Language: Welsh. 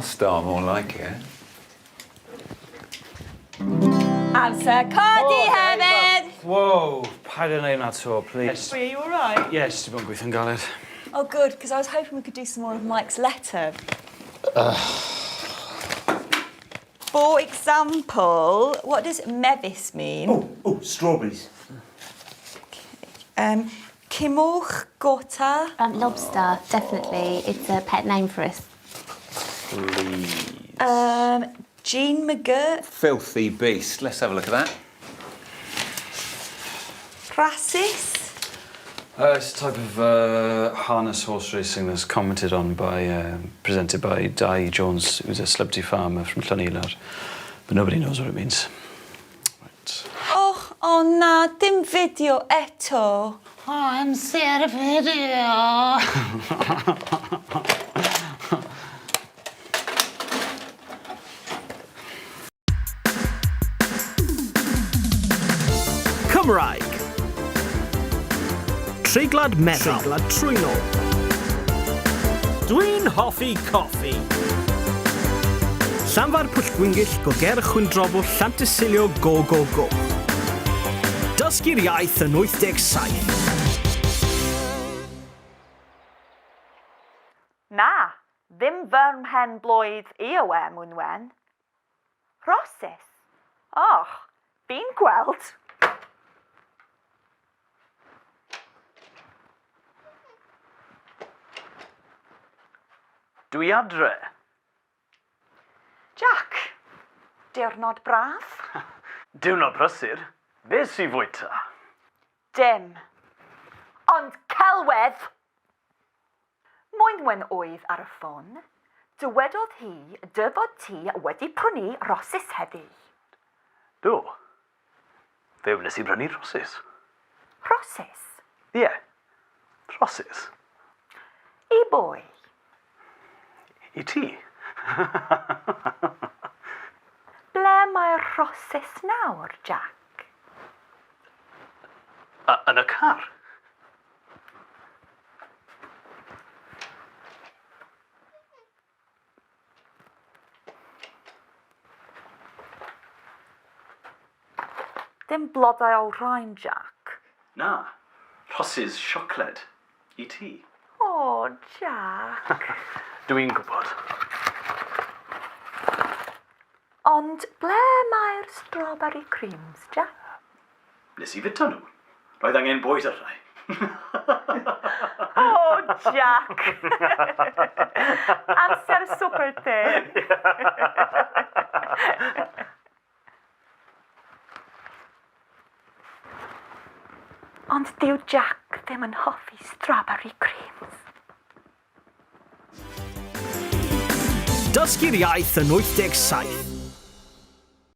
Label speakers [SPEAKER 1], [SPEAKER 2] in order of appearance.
[SPEAKER 1] VCR star, more like it.
[SPEAKER 2] Amser codi hefyd!
[SPEAKER 3] Whoa, paid â neud 'na 'to, please.
[SPEAKER 2] Are you alright?
[SPEAKER 3] Yes, dwi bod yn gweithio'n galed.
[SPEAKER 2] Oh good, because I was hoping we could do some more of Mike's letter. For example, what does mefus mean?
[SPEAKER 4] Oh, oh, strawberries.
[SPEAKER 2] Okay. Um, Cimwch, gota.
[SPEAKER 5] Um, lobster, definitely. It's a pet name for us.
[SPEAKER 3] Please.
[SPEAKER 2] Um, Jean McGirt.
[SPEAKER 1] Filthy beast. Let's have a look at that.
[SPEAKER 2] Rasis.
[SPEAKER 3] Uh, it's a type of uh, harness horse racing that's commented on by, um, presented by Dai Jones, who's a celebrity farmer from Llanilad. But nobody knows what it means. Right.
[SPEAKER 2] Och, o na, dim fideo eto.
[SPEAKER 6] Amser fideo.
[SPEAKER 7] Cymraeg. Treiglad meddal. Treiglad trwynol. Dwi'n hoffi coffi. Llanfair Pwllgwyngyll, Goger Chwyndrobwll, Llantysilio, go go go. Dysgu'r iaith yn 87.
[SPEAKER 2] Na, ddim fy mhen blwydd i yw e, Mwynwen. Rhosus? Och, fi'n gweld.
[SPEAKER 3] Dwi adre.
[SPEAKER 2] Jack, diwrnod braf.
[SPEAKER 3] Diwrnod prysur. Be sy fwyta?
[SPEAKER 2] Dim. Ond celwydd! Moenwen oedd ar y ffon. Dywedodd hi dy fod ti wedi prynu rosys heddi.
[SPEAKER 3] Do. Fe wnes i brynu rosys.
[SPEAKER 2] Rosys?
[SPEAKER 3] Ie. Rosys.
[SPEAKER 2] I bwy?
[SPEAKER 3] I ti.
[SPEAKER 2] Ble mae'r rosys nawr, Jack?
[SPEAKER 3] Yn y car.
[SPEAKER 2] Dim blodau olrhain, Jack.
[SPEAKER 3] Na, rhosys siocled i ti.
[SPEAKER 2] O, Jack.
[SPEAKER 3] Dwi'n gwybod.
[SPEAKER 2] Ond ble mae'r strawberry creams, Jack?
[SPEAKER 3] Nes i fita nhw. Roedd angen bwyd ar rhai.
[SPEAKER 2] O, Jack! Amser swper te. Ond dyw Jack ddim yn hoffi strawberry creams.
[SPEAKER 7] Dysgu'r iaith yn 87.